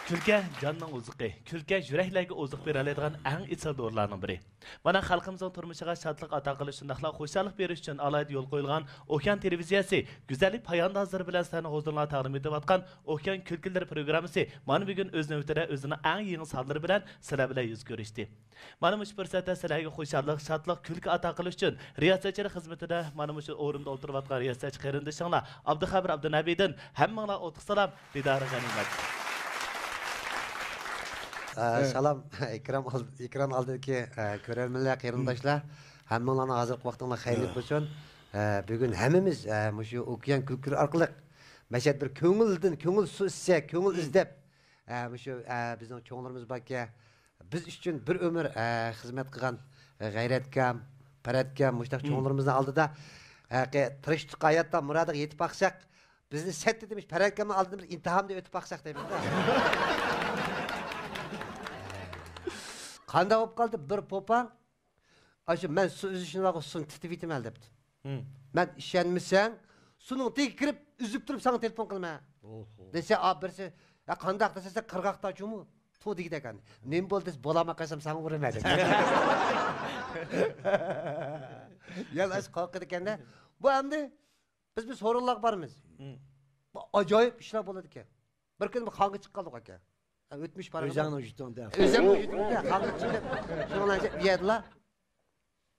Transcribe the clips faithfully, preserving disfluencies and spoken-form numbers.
كۈلكە جاننىڭ ئوزۇقى، كۈلكە يۈرەكلەرگە ئوزۇق بېرەلەيدىغان ئەڭ ئېسىل دورىلارنىڭ بىرى. مانا خەلقىمىزنىڭ تۇرمۇشىغا شادلىق ئاتا قىلىش، شۇنداقلا خۇشاللىق بېرىش ئۈچۈن ئالاھىدە يول قويۇلغان ئوكيان تېلېۋىزىيەسى گۈزەللىك پاياندازلىرى بىلەن سىلەرنىڭ ھۇزۇرۇڭلارغا تەقدىم ئېتىۋاتقان ئوكيان كۈلكىلىرى پروگراممىسى مانا بۈگۈن ئۆز نۆۋىتىدە ئۆزىنىڭ ئەڭ يېڭى سانلىرى بىلەن سىلەر بىلەن يۈز كۆرۈشتى. مانا مۇشۇ پۇرسەتتە سىلەرگە خۇشاللىق، شادلىق، كۈلكە ئاتا قىلىش ئۈچۈن رىياسەتچىلىك خىزمىتىدە مانا مۇشۇ ئورۇندا ئولتۇرۇۋاتقان رىياسەتچى قېرىندىشىڭلار ئابدۇخەبىر ئابدۇنەبىدىن ھەممىڭلارغا ئوتلۇق سالام، دىدارى غەنىيمەت. ئە، سالام، ئېكران ئال-، ئېكران ئالدىدىكى، ئە، كۆرەرمەنلەر، قېرىنداشلار. ھەممىڭلارنىڭ ھازىرقى ۋاقتىڭلار خەيرلىك بولسۇن. ئە، بۈگۈن ھەممىمىز، ئە، مۇشۇ ئوكيان كۈلكىلىرى ئارقىلىق مەشەدە بىر كۆڭۈلدىن، كۆڭۈل سۇ ئىچسە، كۆڭۈل ئىزدەپ، ئە، مۇشۇ، ئە، بىزنىڭ چوڭلىرىمىز باركەن، بىز ئۈچۈن بىر ئۆمۈر، ئە، خىزمەت قىلغان، ئە، غەيرەتكەم، پەرەتكەم، مۇشۇنداق چوڭلىرىمىزنىڭ ئالدىدا، ھەقىقىي تىرىشچىلىققا ھاياتتا مۇرادىغا يېتىپ باقساق، بىزنى سەتتە دېمىش پەرەتكەمنىڭ ئالدىدىن بىر ئىمتىھاندىن ئۆتۈپ باقساق دەيمەن. قانداق بولۇپ قالدى؟ بىر پوپاڭ، ئاشۇ مەن سۇ ئۈزۈشنى بارغۇ سۇنى تېتىۋېتىمەن دەپتۇ. مەن ئىشەنمىسەڭ، سۇنىڭ تېگىگە كىرىپ، ئۈزۈپ تۇرۇپ ساڭا تېلېفون قىلىمەن. دېسە، ئا، بىرسى، يا قانداق دېسە، سەن قىرغاقتا جۇمۇ، تو دېگۈدەك ئەمدى. نېمە بولدى دېسە، بولالماي قالسام ساڭا ئۇرىمەن دەپ. يەنە ئاشۇ قورقىدىكەن-دە. بۇ ئەمدى بىز بىر سورۇنلارغا بارىمىز. بۇ ئاجايىپ ئىشلار بولىدىكەن. بىر كۈنى بىر خانغا چىقىپ قالدۇق ئاكا. ھە، ئۆتمۈش پاراڭ. ئۆزۈڭنىڭ يۇرتۇڭدا. ئۆزۈمنىڭ يۇرتۇمدا خانغا چىقىپ، شۇنىڭ بىلەن ئۇ يەردىلا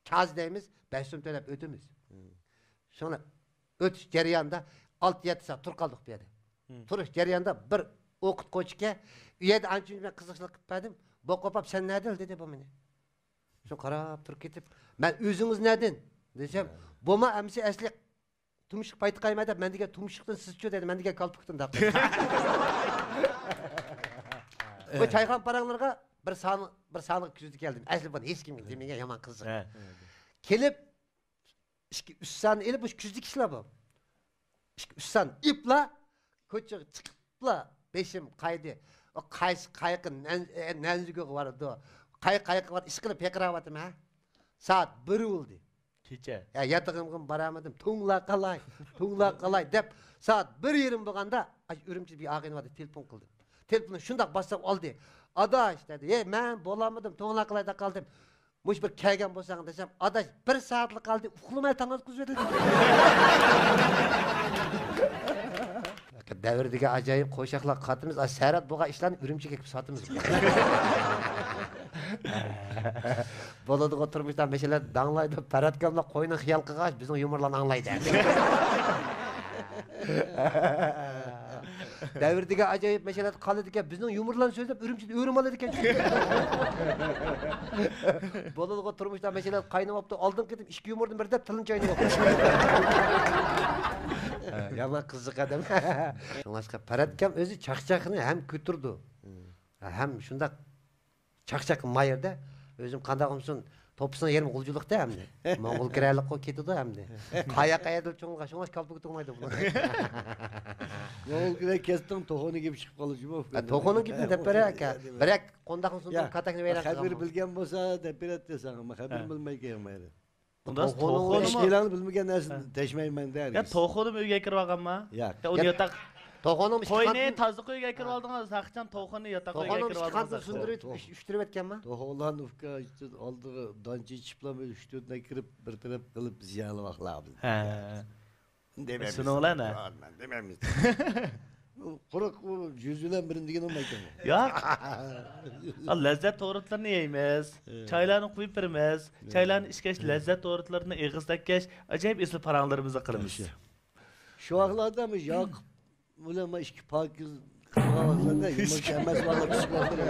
چاز دەيمىز، بەش سوم تۆلەپ ئۆتىمىز. شۇڭا ئۆتۈش جەريانىدا ئالتە يەتتە سائەت تۇرۇپ قالدۇق بۇ يەردە. تۇرۇش جەريانىدا بىر ئوقۇتقۇچى ئىكەن، ئۇ يەردە ئانچە مۇنچە مەن قىزىقچىلىق قىلىپ بەردىم. بۇ قوپاپ، سەن نەدىن دېدى بۇ مېنى. شۇ قاراپ تۇرۇپ كېتىپ، مەن ئۆزىڭىز نەدىن دېسەم، بۇما ئەمسە ئەسلى تۇمشۇق پايتىقايمەن دەپ، مەن دېگەن تۇمشۇقتىن سىزچۇ دېدى، مەن دېگەن كالپۇكتىن دەپ. بۇ چايخانا پاراڭلىرىغا بىر سان، بىر سانغا كۈزدە كەلدىم. ئەسلى بۇنى ھېچ كىم دېمىگەن، يامان قىزىق. كېلىپ، ئىككى، ئۈچ ساننى ئېلىپ، مۇشۇ كۈزدىكى ئىشلار بۇ. ئىككى، ئۈچ سان ئېلىپلا، كوچىغا چىقىپلا، بېشىم قايدى. ئۇ قايسى قايىقى نەن-، ئە، نەنزىگۈغا بارىدۇ. قايىق قايىققا بارىدۇ، ئىشقىلىپ پىرقىراۋاتىمەن، ھە؟ سائەت بىر بولدى. كېچە. يا، ياتىقىمغىمۇ بارالمىدىم. توڭلاپ قالاي، توڭلاپ قالاي دەپ، سائەت بىر يېرىم بولغاندا، ئاشۇ ئۈرۈمچىدە بىر ئاغىنە بار ئىدى، تېلېفون قىلدىم. تېلېفوننى شۇنداق باسسام ئالدى. ئاداش دېدى، ھەي، مەن بولالمىدىم، توڭلاپ قالاي دەپ قالدىم. مۇشۇ بىر كەلگەن بولساڭ دېسەم، ئاداش، بىر سائەتلا قالدى، ئۇخلىماي تاڭ ئاتقۇزۇۋېتىلدى. دەۋر دېگەن ئاجايىپ قوشاقلار قاتىمىز، ئا، سەرەت بولغان ئىشلارنى ئۈرۈمچىگە ئەكىپ ساتىمىز. بولىدىغۇ تۇرمۇشتا مەشەلە داڭلايدۇ، پەرەتكەملا قوينىڭ خىيال قىلغاچ، بىزنىڭ يۇمۇرلارنى ئاڭلايدۇ. دەۋر دېگەن ئاجايىپ مەشەلە قالىدىكەن، بىزنىڭ يۇمۇرلارنى سۆزلەپ، ئۈرۈمچىدە ئۆرۈم ئالىدىكەن. بولىدىغۇ تۇرمۇشتا مەشەلە قاينىماپتۇ، ئالدىن قېتىم ئىككى يۇمۇردىن بىر دەپ تىلىنى چاينىۋاپتۇ. يامان قىزىق ئادەم. شۇڭلاشقا پەرەتكەم ئۆزى چاقچاقنى ھەم كۆتۈرىدۇ، ھەم شۇنداق چاقچاق ماھىردا. ئۆزۈم قانداق بولمىسۇن، توپىسىنىڭ يېرىمى غۇلجىلىقتا ئەمدى. موڭغۇل كىرەلىققۇ كېتىدۇ ئەمدى. قاياق قەيەردىن چوڭلىغان، شۇڭلاشقا كالپۇكى توڭلايدۇ بۇلار. موڭغۇل كىرە كەستىڭ توخۇنى گېپى چىقىپ قالدى جۇمۇ. ھە، توخۇنىڭ گېپىنى دەپ بېرە ئاكا. بىرەك قونداقنى سۇندۇرۇپ، كاتەكنى ۋەيران قىلغان. خەبىر بلگەن بولسا دەپ بېرەتتى ساڭا، مەن خەبىر بىلمەي كەلمەيدى. ئۇنداق توخۇنىڭ توخۇنىمۇ ئىككىلەڭنى بىلمىگەن نەرسىنى تەشمەيمەن دە يا ھەرگىز. توخۇنىمۇ ئۆيگە كىرىۋالغانما؟ ياق. يا ئۇنى يا ياتاق، توخۇنىڭ ئىشتىخانىسىنى، قوينى تازا ئۆيگە كىرىۋالدىڭىز، ھەقىچان توخۇنى ياتاق ئۆيگە توخۇنىڭ كىرىۋالدىڭىز. ئىشتىخانىسىنى سۇندۇرۇپ ئۈشتۈرۈۋەتكەنما؟ توخۇلارنى ئۇكا ئالدىغا دانچە ئىچىپلا بىر ئۈچ تۆتىنى كىرىپ بىر تەرەپ قىلىپ زىيانلىۋاقلار بىلەن. ھە. دېمەيمىز. شۇنىڭ بىلەن، ھە؟ دېمەيمىز. قۇرۇق ئۇ يۈز بىلەن بىرنى دېگىنى بولمايدۇ. ياق. لەززەت تورتلىرىنى يەيمىز. چايلارنى قۇيۇپ بېرىمىز. چايلارنى ئىچكەچ، لەززەت تورتلىرىنى ئېغىز تەگكەچ، ئاجايىپ ئېسىل پاراڭلىرىمىزنى قىلىمىز. شۇ ۋاقىتلاردا ياقۇپ بىلەن ما ئىككى پاكىز قىلغان ۋاقىتلاردا يېمەكچى ئەمەس ۋاقىت كىچىك ۋاقىتلار.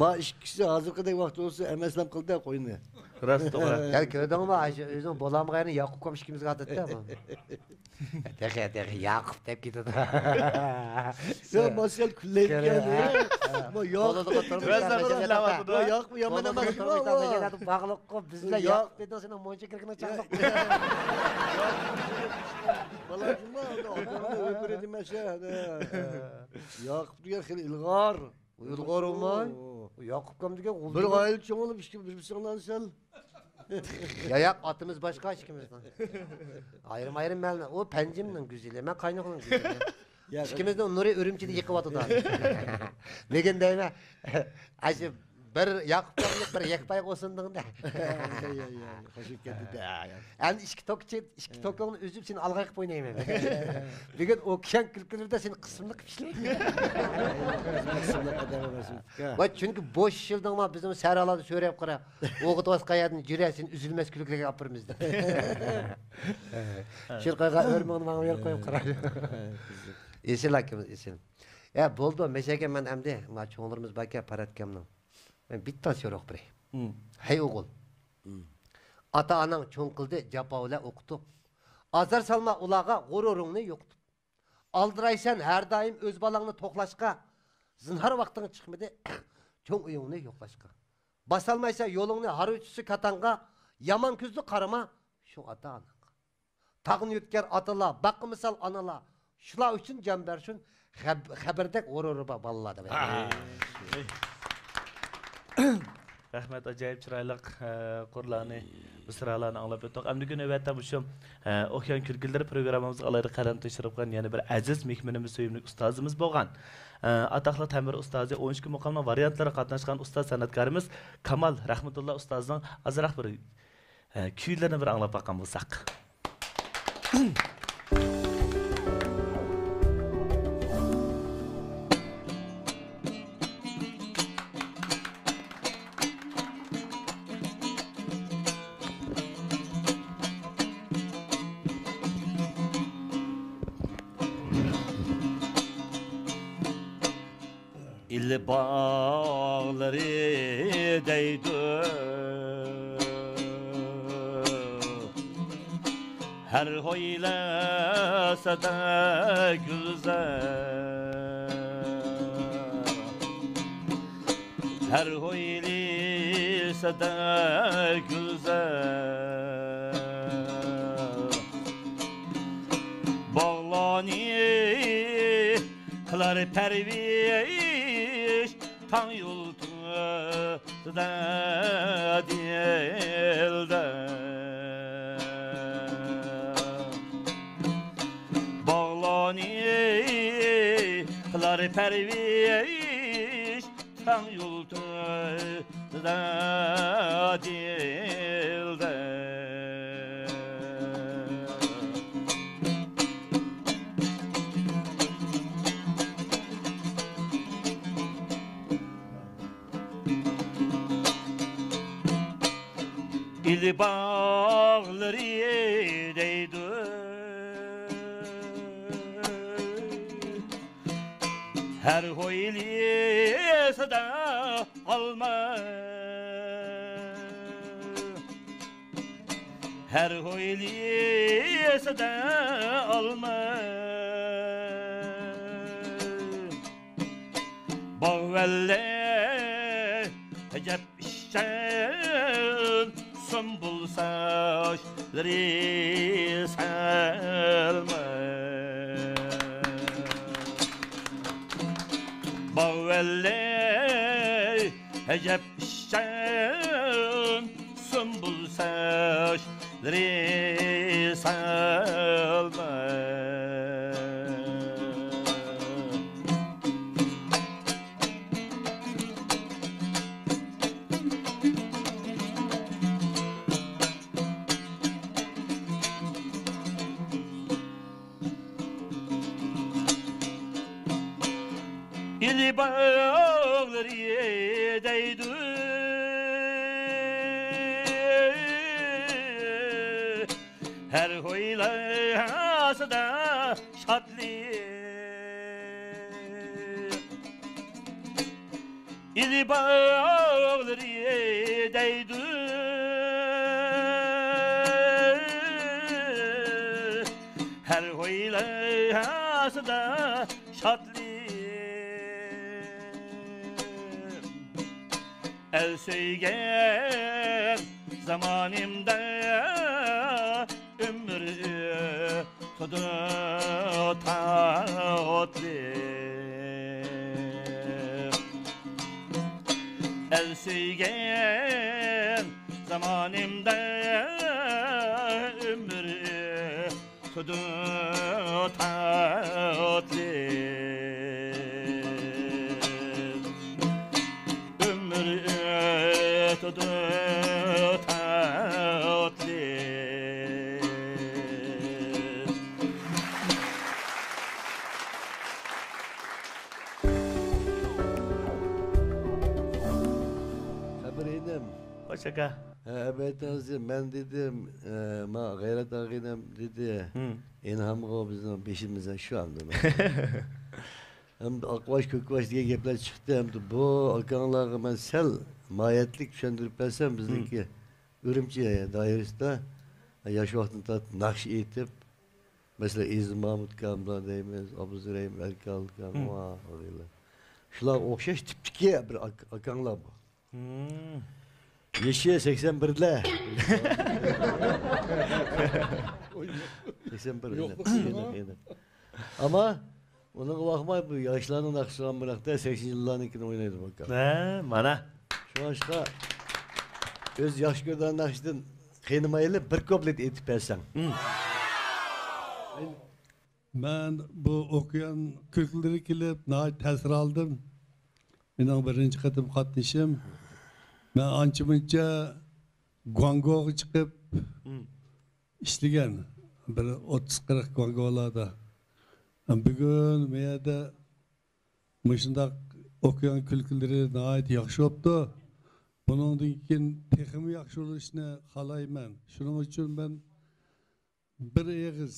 ما ئىككىسى ھازىرقىدەك ۋاقىت بولسا ئەمەسلەپ قىلدى قوينى. راست، توغرا. يا كۆردۈڭمۇ، ئاشۇ ئۆزىنىڭ بولالمىغانىنى ياقۇپ ئۇكام ئىككىمىزگە ئاتىتتى. تېخى، تېخى ياقۇپ دەپ كېتىدۇ. يا ماسيال كۈللەيدىكەن. ياقۇپ يامان ئەمەس. باغلىققۇ بىز بىلەن ياقۇپ دېدىڭ، سېنىڭ مۇنچە كىركىنىڭ چاقلىق. بالا جۇما، ئاتا ئۆپرە دېمەسە. ياقۇپ دېگەن خېلى ئىلغار. ئىلغار بولماي. ياقۇپ ئۇكام دېگەن بىر ئائىلە چوڭ بولۇپ، ئىككى بىر-بىرسىنىڭ سەل. يا ياق، ئاتىمىز باشقا ئىككىمىزنىڭ. ئايرىم-ئايرىم مەنىلەر. ئۇ پەنجىمنىڭ گۈزىلى، مەن قاينۇقنىڭ گۈزىلى. ياق. ئىككىمىزنىڭ نۇرى ئۈرۈمچىدە يېقىۋاتىدۇ. بۈگۈن دەيمەن، ئاشۇ بىر ياقۇپ، بىر يېقىپ قويغۇسۇن دېدىڭدە. خوش كەتتى. ئەمدى ئىككى توك، ئىككى توكۇڭنى ئۈزۈپ سېنى ئالغا قىلىپ ئوينايمەن. بۈگۈن ئوكيان كۈلكىلىرىدە سېنى قىسىملىق قىلىپ ئىشلەيمەن. ۋاي، چۈنكى بوش يىلدىڭما بىزنىڭ سەھرالاردا سۆرەپ قارا. ئوغۇتۇۋاتقان يەردىن جۈرە سېنى ئۈزۈلمەس كۈلكىلىككە ئاپىرىمىز دەپ. شىرقايغا ئۆرمىڭنى ماڭا بېرىپ قويۇپ قارا. ئېسىل ئاكىمىز، ئېسىل. يا، بولدى، مەشەگە مەن ئەمدى، ما چوڭلىرىمىز باركەن، پاراتكەمنىڭ. مەن بىتتا سورۇق بېرەي. ھەي ئوغۇل. ئاتا-ئاناڭ چوڭ قىلدى جاپا بىلەن ئوقۇتۇپ. ئازار سالما ئۇلارغا غۇرۇرۇڭنى يوقىتىپ. ئالدىرايسەن ھەر دائىم ئۆز بالاڭنى توقلاشقا. زىنھار ۋاقتىڭ چىقمىدى چوڭ ئۆيۈڭنى يوقلاشقا. باسالمايسەن يولۇڭنى ھارۋىچىسى كاتاڭغا. يامان كۆزدە قارىما شۇ ئاتا-ئاناڭغا. تاغنى يۆتكەر ئاتىلار، باغقا مىسال ئانىلار. شۇلار ئۈچۈن جان بەرسۇن خەب-، خەبىرىدەك غۇرۇرى بار بالىلار دەپ. رەھمەت، ئاجايىپ چىرايلىق، ئە، قۇرلارنى، مىسرالارنى ئاڭلاپ ئۆتتۇق. ئەمدىكى نۆۋەتتە مۇشۇ، ئە، ئوكيان كۈلكىلىرى پروگراممىمىزغا ئالاھىدە قەلەم تەشرىپ قىلغان يەنە بىر ئەزىز مېھمىنىمىز، سۆيۈملۈك ئۇستازىمىز بولغان، ئە، ئاتاقلىق تەمىر ئۇستازى، ئون ئىككى مۇقامنىڭ ۋارىيانتلىرىغا قاتناشقان ئۇستاز سەنئەتكارىمىز كامال رەھمەتۇللا ئۇستازنىڭ ئازراق بىر، ئە، كۈيلىرىنى بىر ئاڭلاپ باققان بولساق. ئىلى باغلىرى دەيدۇ، ھەر ھويلىسىدا گۈلزار، ھەر ھويلىسىدا گۈلزار. باغلارنى قىلار پەرۋىش تاڭ يۇلتۇزىدا دىلدار. باغلارنى قىلار پەرۋىش تاڭ يۇلتۇزىدا دىلدار. ئىلى باغلىرى دەيدۇ، ھەر ھويلىسىدا ئالما، ھەر ھويلىسىدا ئالما. باغۋەنلەر ئەجەب ئىشچان، سۇمبۇل چاچلىرى سالما. باغۋەنلەر ئەجەب ئىشچان، سۇمبۇل چاچلىرى سالما. ئىلى باغلىرى دەيدۇ، ھەر ھويلىسىدا شادلىق. ئىلى باغلىرى دەيدۇ، ھەر ھويلىسىدا شادلىق. ئەل سۆيگەن زامانىمدا ئۆمۈر ئۆتىدۇ تاتلىق. ئەل سۆيگەن زامانىمدا ئۆمۈر ئۆتىدۇ تاتلىق. ئاكا. ھە، ئەبەيتىڭىز، مەن دېدىم، ئە، ما غەيرەت ئاغىنەم دېدى. ھىم. ئىلھامغۇ بىزنىڭ بېشىمىز شۇ ئەمدى. ئەمدى ئاقباش، كۆكباش دېگەن گەپلەر چىقتى. ئەمدى بۇ ئاكاڭلارغا مەن سەل ماھىيەتلىك چۈشەندۈرۈپ بەرسەم، بىزنىڭكى ھىم. ئۈرۈمچى دائىرىسىدە ياش ۋاقتىدىن تارتىپ ناخشا ئېيتىپ، مەسىلەن، ئېزىز مامۇت ئاكاملار دەيمىز، ئابدۇزېرەيىم ئەركال ئاكام، ھىم. ۋا، ۋا، شۇلارغا ئوخشاش تىپتىكى بىر ئاك-، ئاكاڭلار بۇ. ھىم. يېشى سەكسەن بىردە. سەكسەن بىر، يوق، ئېنىق، يوق. ئېنىق، ئېنىق. ئەمما ئۇنىڭغا باقماي، بۇ ياشلارنىڭ ناخشىسىغا بىراقتا سەكسىنچى يىللارنىڭكىنى ئوينايدۇ ئاكا. ھە، مانا. شۇڭلاشقا ئۆز ياخشى كۆرىدىغان ناخشىدىن قېنىمايلى بىر كۇپلېت ئېيتىپ بەرسەڭ. ھىم. مەن بۇ ئوكيان كۈلكىلىرى كېلىپ ناھايىتى تەسىر ئالدىم. مېنىڭ بىرىنچى قېتىم قاتنىشىم. مەن ئانچە-مۇنچە گۇاڭگوغا چىقىپ ھىم. ئىشلىگەن. بىر ئوتتۇز قىرىق گۇاڭگولاردا. بۈگۈن بۇ يەردە مۇشۇنداق ئوكيان كۈلكىلىرى ناھايىتى ياخشى بوپتۇ. بۇنىڭدىن كېيىن تېخىمۇ ياخشى بولۇشىنى خالايمەن. شۇنىڭ ئۈچۈن مەن بىر ئېغىز،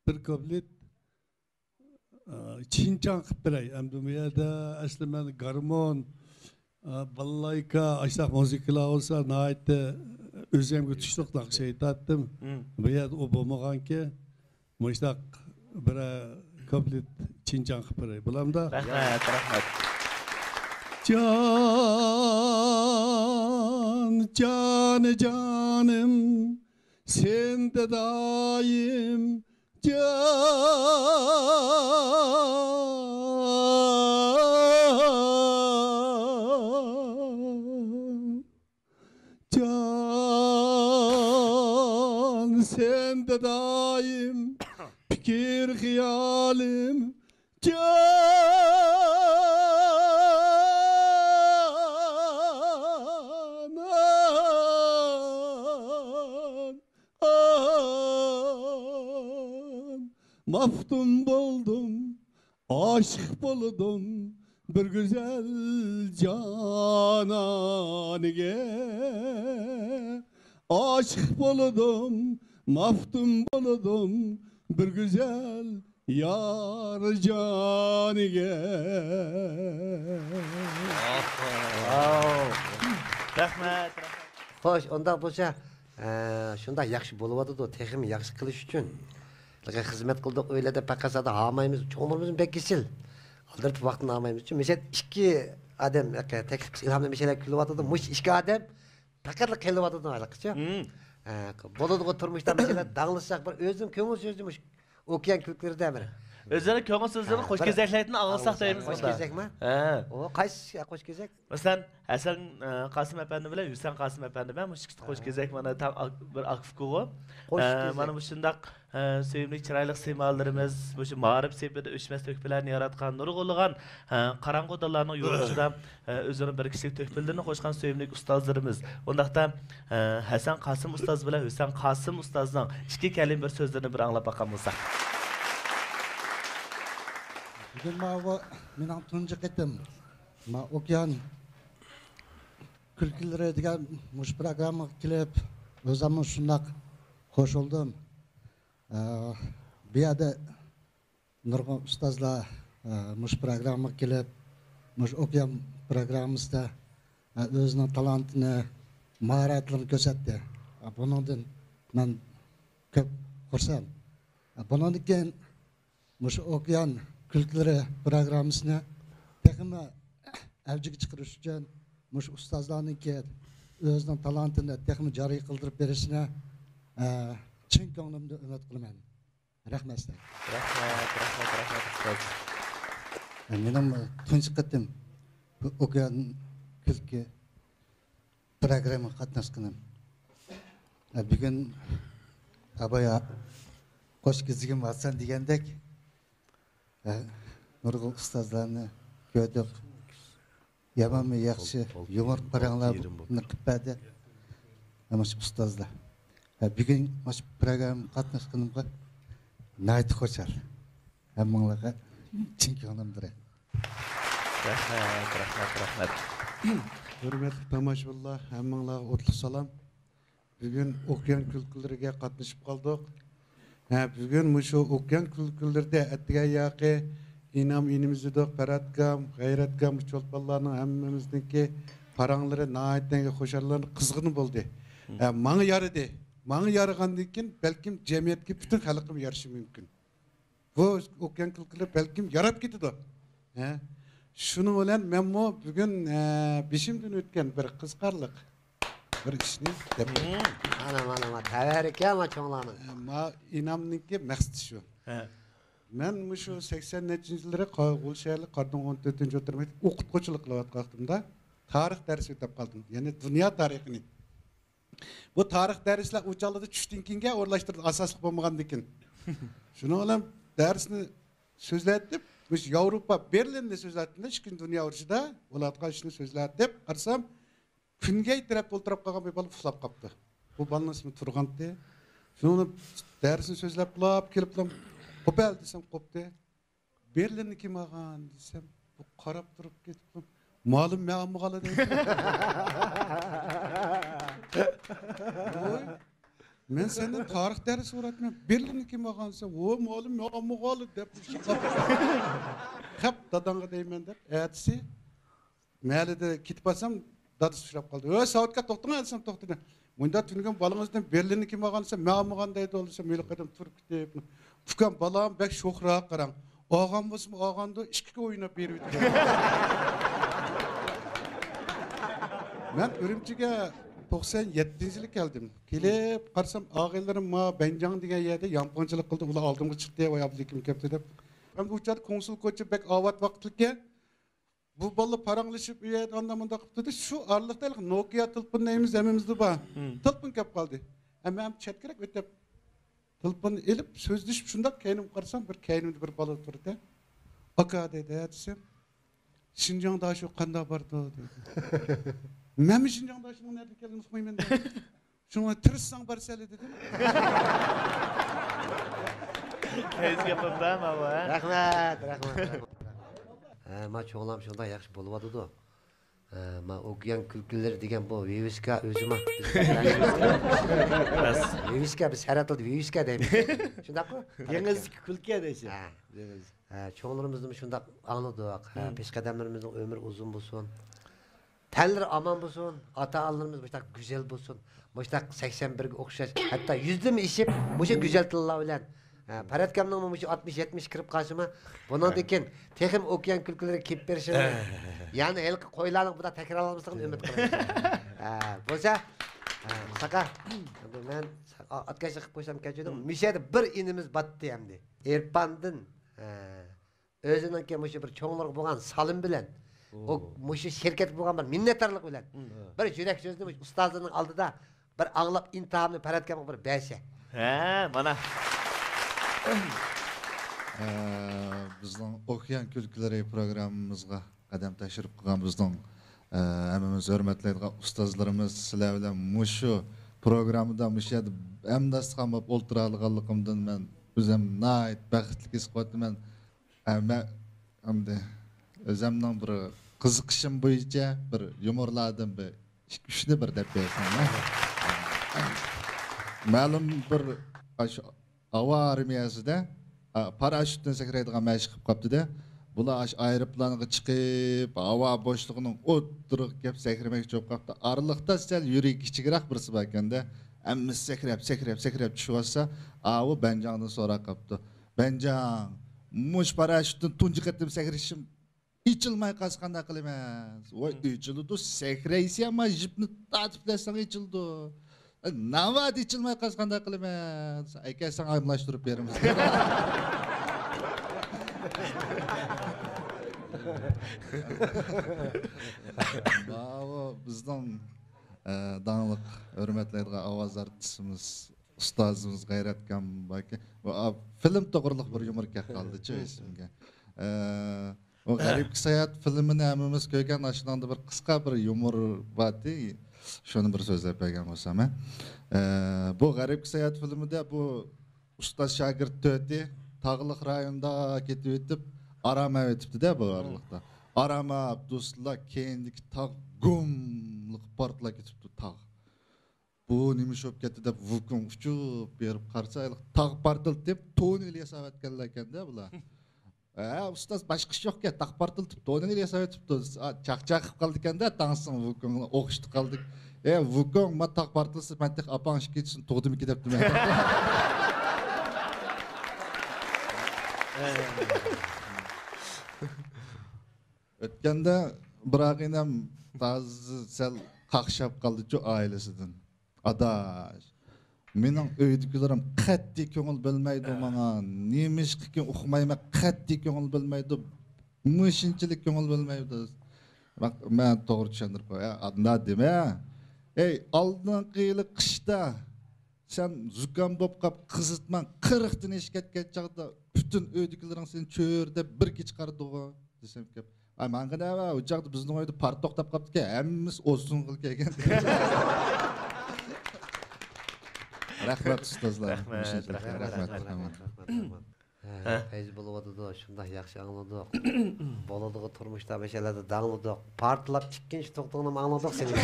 بىر كۇپلېت، ئا، چىنچاڭ قىلىپ بېرەي. ئەمدى بۇ يەردە ئەسلى مەن گارمون، ئا، بالالايكا، ئاشۇنداق مۇزىكىلار بولسا ناھايىتى ئۆزۈمگە تۇشلۇق ناخشا ئېيتاتتىم. مم. بۇ يەردە ئۇ بولمىغانكى، مۇشۇنداق بىرەر كۇپلېت چىنچاڭ قىلىپ بېرەي. بولامدا؟ رەھمەت، رەھمەت. جان، جان، جانىم، سەندە دائىم جان، جان، سەندە دائىم پىكىر خىيالىم، جان، مەپتۇن بولدۇم، ئاشىق بولدۇم بىر گۈزەل جانانىگە. ئاشىق بولدۇم، مەپتۇن بولدۇم بىر گۈزەل يار جانىگە. ۋاو. رەھمەت، رەھمەت. خوش، ئۇنداق بولسا، ئە، شۇنداق ياخشى بولۇۋاتىدۇ، تېخىمۇ ياخشى قىلىش ئۈچۈن خىزمەت قىلدۇق، ئۆيلەردە پەقەت سادا ھامايمىز، چوڭلىرىمىزمۇ بەك يېشىل. ئالدىرىتىپ ۋاقتىنى ھامايمىز. مىسال، ئىككى ئادەم تەكلىپ قىلسا، ئىلھامدىن بىر شەيلەر كۈلۈۋاتىدۇ. مۇشۇ ئىككى ئادەم پەقەتلا قېلىۋاتىدۇ ھېلىقىچە. مم. ھە، بولىدىغۇ تۇرمۇشتا مەسىلەن داڭلىساق بىر ئۆزىنىڭ كۆڭۈل سۆزىنى مۇشۇ ئوكيان كۈلكىلىرىدە بىر. ئۆزلىرىنىڭ كۆڭۈل سۆزلىرىنى ھە، خوش بىر كېزەكلەيتىن ئاڭلىساق دەيمىز خوش مۇندا. كېزەكما؟ ھە. ئۇ قايسى خوش كېزەك؟ مەسىلەن، ھەسەن، ئە، قاسىم ئەپەندى بىلەن ھۈسەن قاسىم ئەپەندى بىلەن مۇشۇ ئىككىسى خوش ھە. كېزەك مانا تەڭ ئاك-، بىر ئاكا-ئۇكىغۇ. خوش ئە، كېزەك. مانا مۇشۇنداق، ئە، سۆيۈملۈك چىرايلىق سىيمالىرىمىز، مۇشۇ مائارىپ سېپىدە ئۆچمەس تۆھپىلەرنى ياراتقان نۇرغۇنلىغان، ئە، قاراڭغۇ داللارنىڭ يورۇقىدا ئە، ئۆزىنىڭ بىر كىشىلىك تۆھپىلىرىنى قوشقان سۆيۈملۈك ئۇستازلىرىمىز. ئۇنداقتا، ئە، ھەسەن قاسىم ئۇستاز بىلەن ھۈسەن قاسىم ئۇستازنىڭ ئىككى كەلىمە بىر سۆزلىرىنى بىر ئاڭلاپ باققان بولساق. بۈگۈن ماۋۇ مېنىڭ تۇنجى قېتىم ما ئوكيان كۈلكىلىرى دېگەن مۇشۇ پروگراممىغا كېلىپ، ئۆزۈممۇ شۇنداق خوش بولدۇم. ئە، بۇ يەردە نۇرغۇن ئۇستازلار، ئە، مۇشۇ پروگراممىغا كېلىپ، مۇشۇ ئوكيان پروگراممىسىدا، ئە، ئۆزىنىڭ تالانتىنى، ماھارەتلىرىنى كۆرسەتتى. ئە، بۇنىڭدىن مەن كۆپ خۇرسەن. ئە، بۇنىڭدىن كېيىن مۇشۇ ئوكيان كۈلكىلىرى پروگراممىسىنى تېخىمۇ ئەۋجىگە چىقىرىش ئۈچۈن مۇشۇ ئۇستازلارنىڭكى ئۆزىنىڭ تالانتىنى تېخىمۇ جارى قىلدۇرۇپ بېرىشىنى، ئە، چىن كۆڭلۈمدىن ئۈمىد قىلىمەن. رەھمەت سىلەرگە. رەھمەت، رەھمەت، رەھمەت، ئۇستاز. مېنىڭ تۇنجى قېتىم بۇ ئوكيان كۈلكە پروگراممىغا قاتناشقىنىم. بۈگۈن ئاباي قوش كېزىكىم ئاتسان دېگەندەك، نۇرغۇن ئۇستازلارنى كۆردۇق. يامانمۇ ياخشى يۇمۇر پاراڭلارنى قىلىپ بەردى. مۇشۇ ئۇستازلار. ھە، بۈگۈن مۇشۇ پروگراممىغا قاتناشقىنىمغا ناھايىتى خۇشال. ھەممىڭلارغا چىن كۆڭلۈمدىن رەھمەت. رەھمەت، رەھمەت، رەھمەت. ھۆرمەتلىك تاماشىبىنلار، ھەممىڭلارغا ئوتلۇق سالام. بۈگۈن ئوكيان كۈلكىلىرىگە قاتنىشىپ قالدۇق. ھە، بۈگۈن مۇشۇ ئوكيان كۈلكىلىرىدە ئەتىگەن ياقى ئىنام ئىنىمىز ئىدۇق، پەرھاتكام، غەيرەتكام، چولپانلارنىڭ ھەممىمىزنىڭكى پاراڭلىرى ناھايىتى خۇشاللىنىپ قىزغىن بولدى. ھە، ماڭا يارىدى. ماڭا يارىغاندىن كېيىن بەلكىم جەمئىيەتكە، پۈتۈن خەلققىمۇ يارىشى مۇمكىن. بۇ ئوكيان كۈلكىلىرى بەلكىم ياراپ كېتىدۇ. ھە؟ شۇنىڭ بىلەن مەنمۇ بۈگۈن، ھە، بېشىمدىن ئۆتكەن بىر قىزىقارلىق بىر ئىشنى دەپ. مانا، مانا، مانا، تەۋەررۈكى، ما چوڭلارنىڭ. ھە، ما ئىنامنىڭكى مەقسىتى شۇ. ھە. مەن مۇشۇ سەكسەن نەچچىنچى يىللىرى قا-، غۇلجا شەھەرلىك قارادۆڭ ئون تۆتىنچى ئوتتۇرا مەكتەپ ئوقۇتقۇچىلىق قىلىۋاتقان ۋاقتىمدا تارىخ دەرسى ئۆتۈپ قالدىم. يەنى دۇنيا تارىخىنى. بۇ تارىخ دەرسلەر ئۇ چاغلاردا چۈشتىن كېيىنگە ئورۇنلاشتۇرۇلدى، ئاساسلىق بولمىغاندىكىن. شۇنىڭ بىلەن دەرسنى سۆزلەتتىم. مۇشۇ ياۋروپا، بېرلىننى سۆزلەتتىم، ئىككىنچى دۇنيا ئۇرۇشىدا بولۇۋاتقان ئىشنى سۆزلەتتىم. قارىسام، كۈنگەي تەرەپتە ئولتۇرۇپ قالغان بىر بالا ئۇخلاپ قاپتۇ. بۇ بالىنىڭ ئىسمى تۇرغانتى. شۇنىڭ بىلەن دەرسنى سۆزلەپ، قوپۇپ كېلىپلا، قوپەل دېسەم، قوپتى. بېرلىننى كىم ئالغان دېسەم، بۇ قاراپ تۇرۇپ كېتىپ، مالۇم مەن ئالمىغانلا دەيدۇ. ۋوي، مەن سەندىن تارىخ دەرسى سوراپتىمەن، بېرلىننى كىم ئالغان دېسەم، ۋوي، مالۇم مەن ئالمىغانلا دەپ، خەپ داداڭغا دەيمەن دەپ، ئەتىسى مەھەللىدە كېتىپ بارسام، دادىسى ئۇچراپ قالدى. ھۆ، ساۋۇتكا توختىڭە دېسەم، توختىدى. مۇنداق تۈنۈگۈن بالىڭىزدىن بېرلىننى كىم ئالغان دېسە، مەن ئالمىغان دەيدۇ دېسەم، ھېلىقى ئادەم تۇرۇپ كېتىپ، ئۇكام، بالام بەك شوخراق قاراڭ. ئالغان بولسىمۇ ئالغاندۇ، ئىككىگە ئويناپ بېرىۋېتىپتۇ. مەن ئۈرۈمچىگە توقسان يەتتىنچى يىلى كەلدىم. كېلىپ قارىسام، ئاغىنىلىرىم ما بەنجاڭ دېگەن يەردە يانفونچىلىق قىلدى، ئۇلار ئالدىمغا چىقتى، ۋاي ئابدۇلھېكىم كەپتۇ دەپ. ئەمدى ئۇ چاغدا كوڭسۇل كوچا بەك ئاۋات ۋاقىتلىكەن. بۇ بالىلار پاراڭلىشىپ، ئۇ يەردە ئانداق مۇنداق قىلىپ تۇردى. شۇ ئارىلىقتا ھېلىقى نوكىيا تېلېفون نېمىمىز ھەممىمىزدە بار. مم. تېلېفون كەپ قالدى. ھە، مەن چەتكىرەك ئۆتۈپ، تېلېفوننى ئېلىپ سۆزلىشىپ، شۇنداق كەينىمگە قارىسام، بىر كەينىمدە بىر بالا تۇرىدۇ. «ئاكا» دەيدۇ، «ھە» دېسەم، «شىنجاڭدا شۇ قانداق بارىدۇ؟» دەيدۇ. مەنمۇ شىنجاڭدا شۇنىڭ نەدىن كەلگىنىنى ئۇقمايمەن دەيمەن. شۇڭا تىرىشساڭ بارىسەن دېدىم. كەيسى گەپىمدە ماۋۇ، ھە؟ رەھمەت، رەھمەت، رەھمەت. ھە، ما چوڭلام شۇنداق ياخشى بولۇۋاتىدۇ. ھە، ما ئوكيان كۈلكىلىرى دېگەن بۇ ۋىۋىسكا ئۆزىما. بىز بەس. ۋىۋىسكا، بىز سەرھەد تىلىدا ۋىۋىسكا دەيمىز. شۇنداقمۇ؟ دېڭىزدىكى كۈلكە دەيسىز. ھە. دېڭىز. ھە، چوڭلىرىمىزنىمۇ شۇنداق ئاڭلىدۇق. ھە، مم. پېشقەدەملىرىمىزنىڭ ئۆمرى ئۇزۇن بولسۇن. تەنلىرى ئامان بولسۇن، ئاتا-ئانىلىرىمىز مۇشۇنداق گۈزەل بولسۇن، مۇشۇنداق سەكسەن بىرگە ئوخشاش، ھەتتا يۈزدىنمۇ ئېشىپ، مۇشۇ گۈزەل تىللار بىلەن، ھە، پەرھات ئاكامنىڭمۇ مۇشۇ ئاتمىش، يەتمىش كىرىپ قالسىمۇ، بۇنىڭدىن كېيىن تېخىمۇ ئوكيان كۈلكىلىرى كېلىپ بېرىشىنى، يەنى ھېلىقى قويلارنىڭ بۇنداق تەكرارلانماسلىقىنى ئۈمىد قىلىمەن. ھە، بولسا، ھە، ساقا، مەن ئاتكاشلىق قىلىپ قويسام كەچۈردۈم. مۇشۇ يەردە بىر ئىنىمىز باتتى ئەمدى. ئېرپاندىن، ھە، ئۆزىنىڭكى مۇشۇ بىر چوڭلارغا بولغان سالىم بىلەن، ئۇ مۇشۇ شىركەتكە بولغان بىر مىننەتدارلىق بىلەن، بىر يۈرەك سۆزىنى مۇشۇ ئۇستازلىرىنىڭ ئالدىدا بىر ئاڭلاپ، ئىنتىھامنى پەرھات ئاكامغا بىر بەرسە. ھە، مانا. ئە، بىزنىڭ ئوكيان كۈلكىلىرى پروگراممىمىزغا قەدەم تەشرىپ قىلغان بىزنىڭ، ئە، ھەممىمىز ھۆرمەتلەيدىغان ئۇستازلىرىمىز، سىلەر بىلەن مۇشۇ پروگراممىدا، مۇشۇ يەردە ھەمداستىخان بولۇپ ئولتۇرالىغانلىقىمدىن مەن ئۆزۈم ناھايىتى بەختلىك ھېس قىلىۋاتىمەن. ئە، مە-، ئەمدى ئۆزۈمنىڭ بىر قىزىقىشىم بويىچە بىر يۇمۇرلاردىن بىر ئىككى، ئۈچنى بىر دەپ بەرسەم، ھە؟ مەلۇم بىر ئاشۇ ھاۋا ئارمىيەسىدە، ئا، پاراشوتتىن سەكرەيدىغان مەشىق قىلىپ قاپتۇ-دە. بۇلار ئاشۇ ئايروپىلانغا چىقىپ، ھاۋا بوشلۇقىنىڭ ئوتتۇرىغا كەپ سەكرىمەكچى بولۇپ قاپتۇ. ئارىلىقتا سەل يۈرىكى كىچىكرەك بىرسى باركەن-دە. ھەممىسى سەكرەپ، سەكرەپ، سەكرەپ چۈشۈۋاتسا، ئاۋۇ بەنجاڭدىن سوراپ قاپتۇ. بەنجاڭ، مۇشۇ پاراشوتتىن تۇنجى قېتىم سەكرىشىم ئېچىلماي قالسا قانداق قىلىمەن؟ ۋاي، ئېچىلىدۇ، سەكرەيسەن، ما جىپنى تارتىپ دەسسەڭ ئېچىلىدۇ. ناۋادا ئېچىلماي قالسا قانداق قىلىمەن؟ ئەكەلسەڭ ئالماشتۇرۇپ بېرىمىز. ماۋۇ بىزنىڭ، ئە، داڭلىق، ھۆرمەتلەيدىغان ئاۋاز ئارتىسىمىز، ئۇستازىمىز غەيرەتكام باركەن. بۇ، ئا، فىلىم توغرىلىق بىر يۇمۇر كەپ قالدىچۇ ئېسىمگە. ئە، ئۇ غەرىبكە ساياھەت فىلىمىنى ھەممىمىز كۆرگەن، ئاشۇنىڭدا بىر قىسقا بىر يۇمۇر بارتى، شۇنى بىر سۆزلەپ بەرگەن بولسام، ھە. ئە، بۇ غەرىبكە ساياھەت فىلىمىدە بۇ ئۇستاز شاگىرت تۆتى تاغلىق رايوندا كېتىۋېتىپ، ئارام ئېلىۋېتىپتۇ-دە بۇ ئارىلىقتا. ئارام ئاپ دوستلار، كەينىدىكى تاغ گۇملۇق پارتلاپ كېتىپتۇ، تاغ. بۇ نېمە ئىش بولۇپ كەتتى دەپ، ۋۇكۇڭ ئۇچۇپ بېرىپ قارىسا، ھېلىقى تاغ پارتلىتىپ، تونېل ياساۋەتكەنلەركەندە بۇلار. ھە، ئۇستاز، باشقا ئىش يوقكەن، تاغ پارتلىتىپ، تونېل ياساۋېتىپتۇ. ئا، چاقچاق قىلىپ قالدىكەندە، تاڭسىڭ ۋۇكۇڭ ئوخشىتىپ قالدى. ئە، ۋۇكۇڭ، ما تاغ پارتلىسا، مەن تېخى ئاپاڭ ئىككىنچىسىنى تۇغدىمىكى دەپتىمەن. ئۆتكەندە بىر ئاغىنەم تازا سەل قاقشاپ قالدىچۇ ئائىلىسىدىن. ئاداش، مېنىڭ ئۆيدىكىلىرىم قەتئىي كۆڭۈل بۆلمەيدۇ ماڭا. نېمىشقىكىن ئۇقمايمەن، قەتئىي كۆڭۈل بۆلمەيدۇ. مۇشۇنچىلىك كۆڭۈل بۆلمەيدۇ. مەن توغرا چۈشەندۈرۈپ قوياي. ئاداش دېمە. ئەي، ئالدىنقى يىلى قىشتا سەن زۇكام بولۇپ قاپ، قىزىتماڭ قىرىقتىن ئېشىپ كەتكەن چاغدا پۈتۈن ئۆيدىكىلىرىڭ سېنى چۆرىدەپ بىر كېچە قارىدىغۇ، دېسەم گەپ. ئاي، ماڭا نېمە، ئۇ چاغدا بىزنىڭ ئۆيدە پارت توختاپ قاپتىكەن، ھەممىسى ئوزسۇنغىلى كەلگەن. رەھمەت، ئۇستازلار. رەھمەت، رەھمەت، رەھمەت، رەھمەت. ھە، ھە. پەيزى بولۇۋاتىدۇ، شۇنداق ياخشى ئاڭلىدۇق. بولىدىغۇ تۇرمۇشتا مەشەلەردە داڭلىدۇق. پارتلاپ ئىككىنچى توختىغىنىمۇ ئاڭلىدۇق سېنى.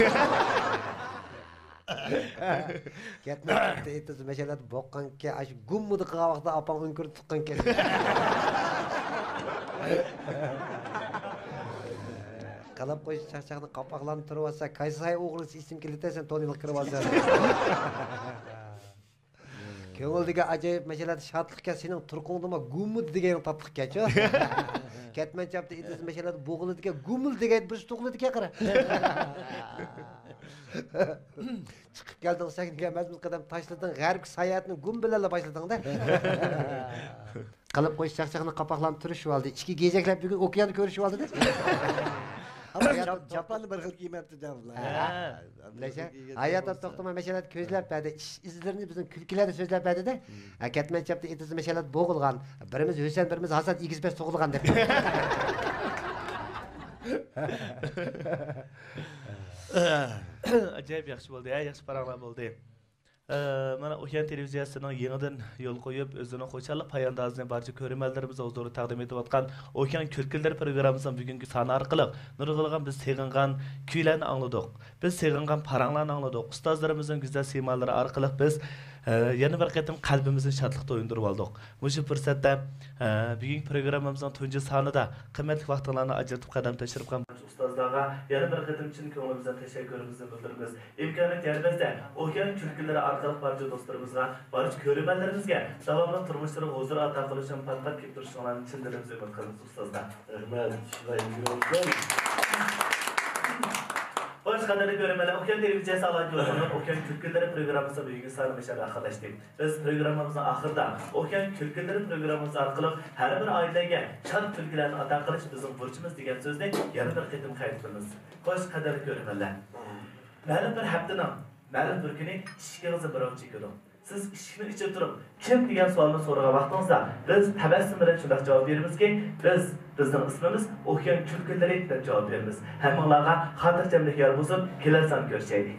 كەتمەن كەتتى ئېتىز مەشەلەردە بوغقانكەن، ئاشۇ گۇممىدا قىلغان ۋاقىتتا ئاپاڭ ئۆڭكۈردە تۇغقانكەن. قىلىپ قويسا چاقچاقنى قاپاقلاندۇرۇۋاتسا، كايساي ئوغرىسى ئېسىمگە كېلىدۇ، سەن تونېلغا كىرىۋالسا. كۆڭۈلدىكى ئاجايىپ مەشەلەردە شادلىقكەن، سېنىڭ تۇرقۇڭدىمۇ گۇمۇل دېگەن تاتلىقكەنچۇ. كەتمەن چاپتا ئېتىز مەشەلەردە بوغۇلىدىكەن، گۇمۇل دېگەن بىرسى تۇغۇلىدىكەن، قارا. چىقىپ كەلدىڭ سەھنىگە، مەزمۇت قەدەم تاشلىدىڭ، غەربكە ساياھەتنى گۇم بىلەنلا باشلىدىڭ-دە. قىلىپ قويسا چاقچاقنى قاپاقلاندۇرۇشۇۋالدى. ئىككى گېزەكلەپ بۈگۈن ئوكياندا كۆرۈشۈۋالدى-دە. ئەمما جاپ-، جاپاننى بىر خىل كىيمەپتۇ-دە بۇلار. ھە. ھە، بىلەيسەن، بىر خىل كىيگەن ھايات بولسا. توختىماي مەشەلەردە كۆزلەپ بەردى. ئىش ئىزلىرىنى بىزنىڭ كۈلكىلەردە سۆزلەپ بەردى-دە. ھە، كەتمەن چاپتا ئېتىزدا مەشەلەردە بوغۇلغان. بىرىمىز ھۈسەن، بىرىمىز ھاسەن، ئېگىز پەس سوغۇلغان دەپ. ئاجايىپ ياخشى بولدى، ھە، ياخشى پاراڭلار بولدى. ئە، مانا، ئوكيان تېلېۋىزىيەسىنىڭ يېڭىدىن يولغا قويۇپ، ئۆزىنىڭ خۇشاللىق پاياندازىنى بارچە كۆرۈرمەنلىرىمىزنىڭ ھۇزۇرىدا تەقدىم ئېتىۋاتقان ئوكيان كۈلكىلىرى پروگراممىسىنىڭ بۈگۈنكى سانى ئارقىلىق نۇرغۇنلىغان بىز سېغىنغان كۈيلەرنى ئاڭلىدۇق. بىز سېغىنغان پاراڭلارنى ئاڭلىدۇق. ئۇستازلىرىمىزنىڭ گۈزەل سىيمالىرى ئارقىلىق بىز، ئە، يەنە بىر قېتىم قەلبىمىزنى شادلىق تويۇندۇرۇۋالدۇق. مۇشۇ پۇرسەتتە، ئە، بۈگۈنكى پروگراممىمىزنىڭ تۇنجى سانىدا قىممەتلىك ۋاقتىڭلارنى ئاجرىتىپ قەدەم تەشرىپ قىلغان ئۇستازلارغا يەنە بىر قېتىم چىن كۆڭلىمىزدىن تەشەككۈرىمىزنى بىلدۈرىمىز. ئىمكانىيەت يار بەرسە، ئوكيان كۈلكىلىرى ئارقىلىق بارچە دوستلىرىمىزغا، بارچە كۆرۈرمەنلىرىمىزگە داۋاملىق تۇرمۇشلىرىغا ھۇزۇر ئاتا قىلىشىنى پات-پات كېلىپ تۇرۇشۇڭلارنى چىن دىلىمىزدىن ئۈمىد قىلىمىز، ئۇستازلار. رەھمەت، ئىشلار يېڭىل بولسۇن. خوش، قەدىرلىك كۆرۈرمەنلەر، ئوكيان تېلېۋىزىيەسى ئالاھىدە يوللىنىپ، ئوكيان كۈلكىلىرى پروگراممىسى بۈگۈنكى سانى مۇشۇ يەردە ئاخىرلاشتى. بىز پروگراممىمىزنىڭ ئاخىرىدا ئوكيان كۈلكىلىرى پروگراممىمىز ئارقىلىق ھەر بىر ئائىلىلەرگە شاد كۈلكىلەرنى ئاتا قىلىش بىزنىڭ بۇرچىمىز دېگەن سۆزنى يەنە بىر قېتىم قايتىدىمىز. خوش، قەدىرلىك كۆرۈرمەنلەر. مەلۇم بىر ھەپتىنىڭ مەلۇم بىر كۈنى ئىشىكىڭىزنى بىراۋ چېكىدۇ. سىز ئىشىكنى ئېچىپ تۇرۇپ، كىم دېگەن سوئالنى سورىغان ۋاقتىڭىزدا، بىز تەبەسسۇم بىلەن شۇنداق جاۋاب بېرىمىزكى، بىز، بىزنىڭ ئىسمىمىز ئوكيان كۈلكىلىرى دەپ جاۋاب بېرىمىز. ھەممىڭلارغا خاتىرجەملىك يار بولسۇن، كېلەر ساندا كۆرۈشەيلى.